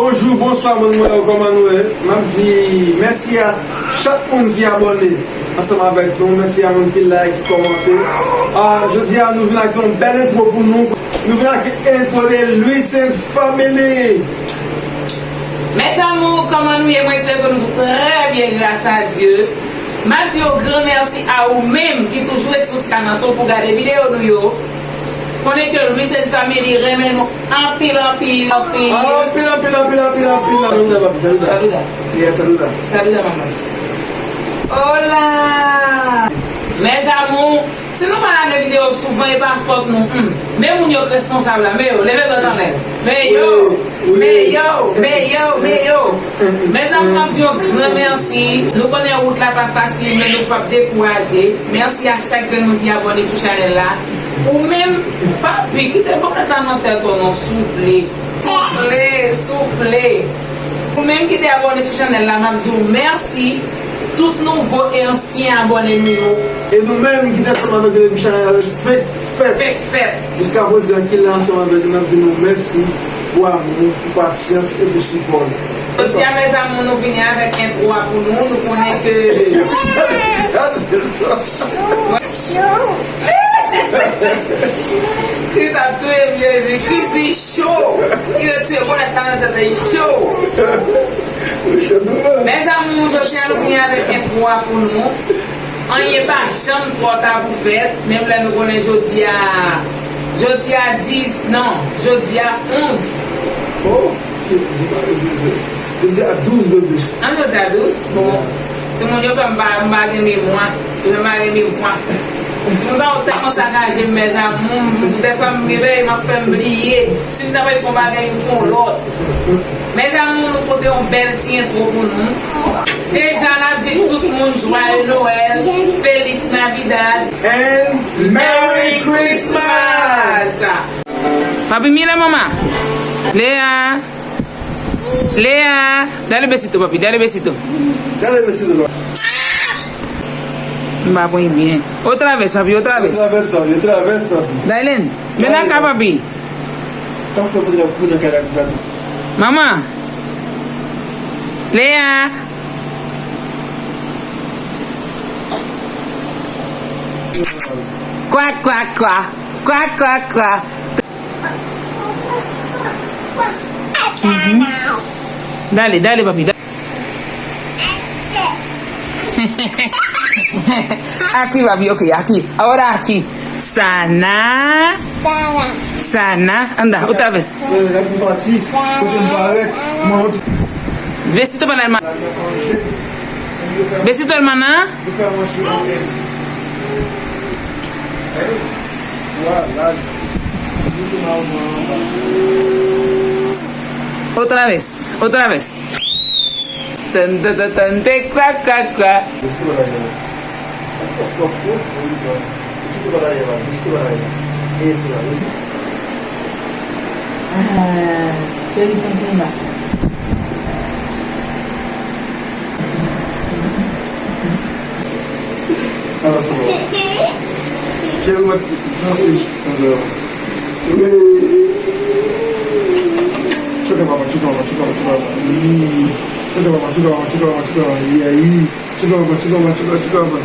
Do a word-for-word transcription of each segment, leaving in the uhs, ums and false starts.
Bonjou, bonswa, moun mwen yo, kòman nou ye? M ap di mèsi a chak moun ki abòne ansanm avèk nou. Mèsi a moun ki like, ki kòmante. Ah, jodi a, nou vin ak yon bèl entwo pou nou. Nou vin ak entwo de Louis and Family. Mes amours, kòman nou ye? Mwen espere ke nou tout trè byen, gras a Dye. M ap di yon gran mèsi a ou menm ki toujou ret sou ti kanal pou gade videyo nou yo. Konnen ke Louis and Family renmen nou anpil, anpil, anpil. Anpil, anpil, anpil, anpil, anpil. Saluda, papi, saluda. Saluda. Yeah, saluda. Saluda, manman. Hola! Mes amours, si nou pa lage videyo souvan, e pa fòt nou. Hmm. Men moun yo k responsab la, men yo, leve dwèt anlè. Men yo, men yo, men yo, men yo. Mes amours, m ap di yon gran mèsi. Nou konnen wout la pa fasil, men nou p ap dekouraje. Mèsi a chak grenn moun ki abòne sou chanèl la. Ou menm, papi, kite pòmnèt la nan tèt ou non, souple. Souple, souple. Ou menm ki te abòne sou chanèl la, m ap di w mèsi. Tout nouvo e ansyen abòne nou yo. E nou menm ki te ansanm avèk nou depi chanèl la fèk fèt. Fèk fèt. Jiska prezan ki la ansanm avèk nou, n ap di nou mèsi pou amou, pou pasyans e pou sipò nou. Jodi a, mes amours, nou vini avèk entwo a pou nou. Nou konnen ke Kris ap touye m, Jezi. Kris li cho. Li retire bonèt la nan tèt li cho. Mes amours, jodi a nou vini avèk entwo a pou nou. Anyen pa janm twò ta pou fèt, menm lè nou konnen jodi a, jodi a dis, non, jodi a onz. Oh, Jezi, Jezi. Jodi a douz, bebe. An jodi a douz? Bon. Timoun yo fè m pa, m pa gen memwa. Yo fè m pa gen memwa. Timoun sa yo tèlman sakaje m, mes amours. M, m, dèfwa m reveye, m ap fè m bliye. Si m ta pral fè yon bagay, m fè yon lòt. Mes amours, nou pote yon bèl ti entwo pou nou. Deja, n ap di tout moun Joyeux Noël, Feliz Navidad, and Merry Christmas! Papi, mira, mamá. Lea. Lea. Dale besito, papi. Dale besito. Dale besito, papi. M pa konn byen. Otra vez, papi, otra vez. Otra vez, papi, otra vez, papi. Dylan, ven acá, papi. Ka fè pou kouri nan kay la konsa tou. Mama. Lea. Kwa, kwa, kwa. Kwa, kwa, kwa. Mhm. Dale, dale, papi, dale. Aquí, papi, ok, aquí. Ahora aquí. Sana. Sana. Sana. Anda, otra vez. Lè pou pati, kote m parèt, mwen. Besito para el hermano. Besito, hermana. Yo fè manje anlè. Vwala. Otra vez, otra vez. Tan, tan, tan, tan, te, kwa, kwa, kwa. Esi te pa la yè la. Esi te pa la yè la. Esi te pa la yè la. Esi la. Esi. Ah, cheri, tanpri la. Ala sa va. Cheri, mwen, tanpri. Wi. Choke mama, choke mama, choke mama, choke mama. Ii. Choke mama, choke mama, choke mama, choke mama. Ii, ii. Tchouka, tchouka, tchouka, tchouka.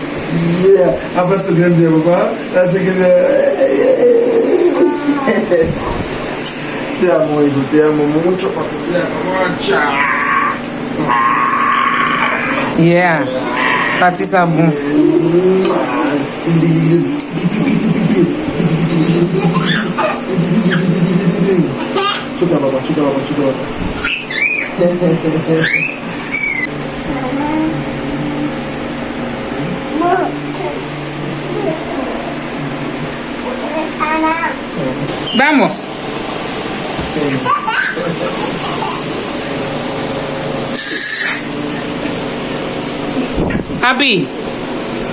Yeah. Abrazo grande, papá. Abrazo grande. Te amo, hijo. Te amo mucho, papi. Te amo mucho. Yeah. Pati sa bon. Tchouka, papá. Tchouka, papá. Tchouka, papá. Vamos. Papi.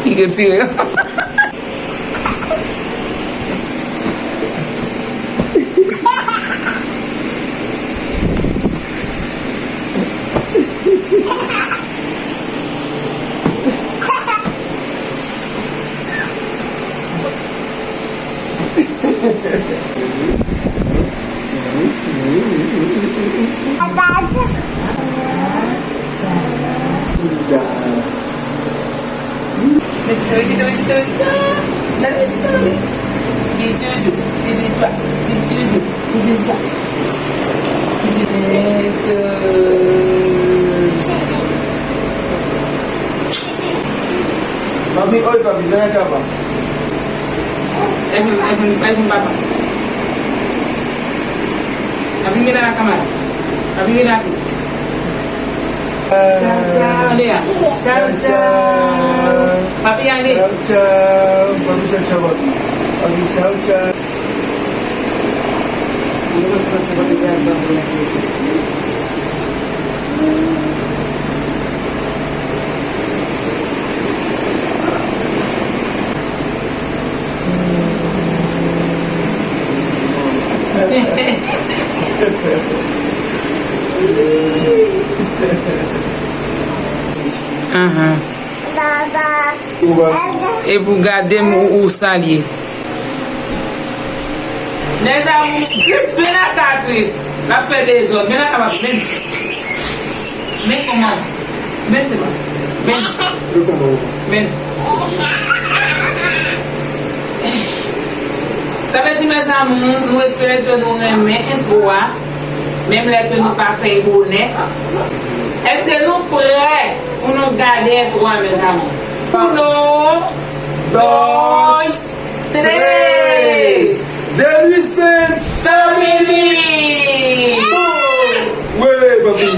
Li retire. Rezita, rezita, rezita. Nan rezita, wi. Dizwit jou, dizwit jou, dizwit jou, dizwit jou. Papi, oy, papi, vin lakay papa. Evan, Evan, Evan, papa. Papi, vin lakay mama. Papi, vin lakay. Tchaw, tchaw, Lea. Tchaw, tchaw. Papi ale. Tchaw, tchaw. Papi, tchaw, tchaw, papi. Papi, tchaw, tchaw. Ahan. Epi w gade m, ou, ou salye. Mezanmi, Chris, vin lakay Chris. L ap fè dezòd. Vin lakay papa. Vin. Vin kòman. Vin, se pa. Vin. Vin. Sa vle di, mezanmi, nou espere ke nou renmen entwo a, menm lè ke nou pa fè l bonè. Èske nou prè pou nou gade entwo a, mezanmi? Uno, dos, tres. The Luisens Family! Wi, papi.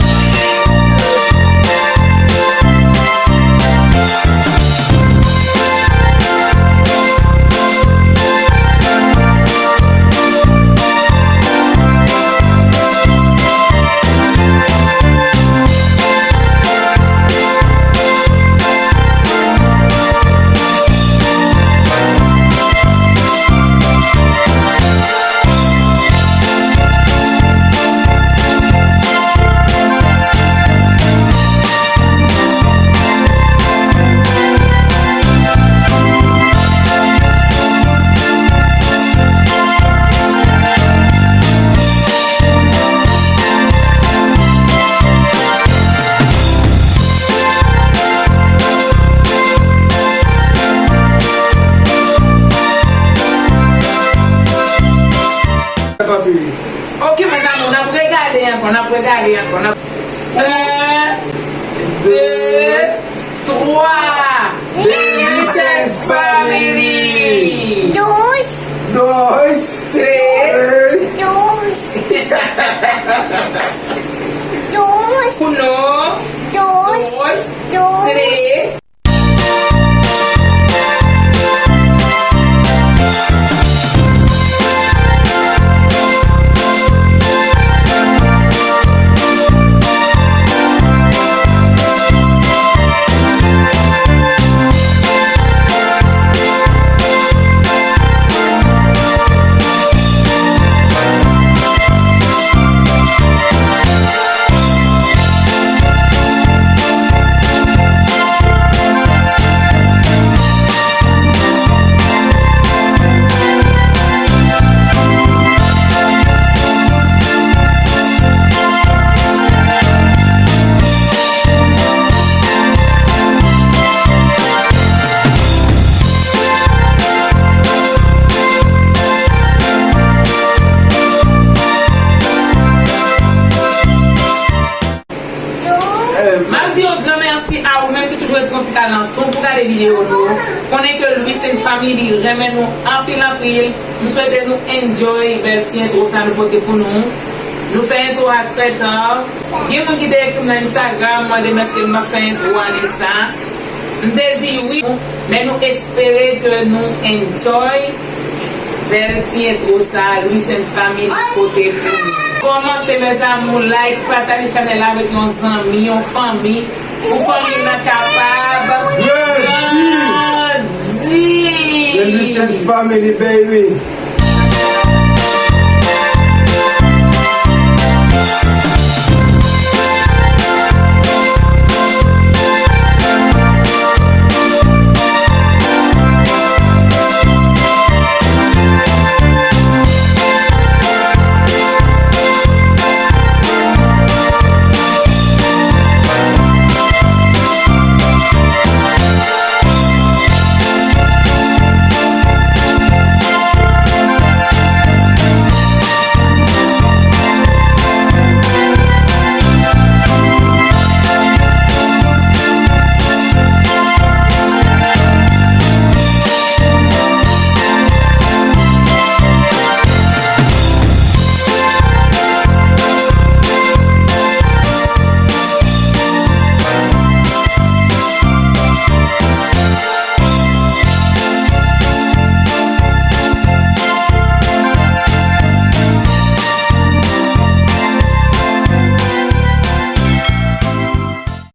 Ok, mezanmi, n ap regade ankò, n ap regade ankò. N ap... Un, deux, trois. The Luisens Family. Dos. Dos. Tres. Tres. Dos. Dos. Uno. Dos. Dos. Dos. Tres. M ap di yon gran mèsi a ou menm ki toujou ret yon ti talanton pou gade videyo nou. Konnen ke Luisens Family renmen nou anpil, anpil. M swete nou enjoy bèl ti entwo sa nou pote pou nou. Nou fè entwo a trè ta. Gen moun ki te ekri m nan Instagram, mande m èske m ap fè entwo ane sa. M te di wi, men nou espere ke nou enjoy bèl ti entwo sa a Luisens Family pote pou nou. Kòmante, mes amours, like, pataje chanèl la avèk yon zanmi, yon fanmi, pou fanmi nan kapab grandi. Grandi. The Luisens Family, baby.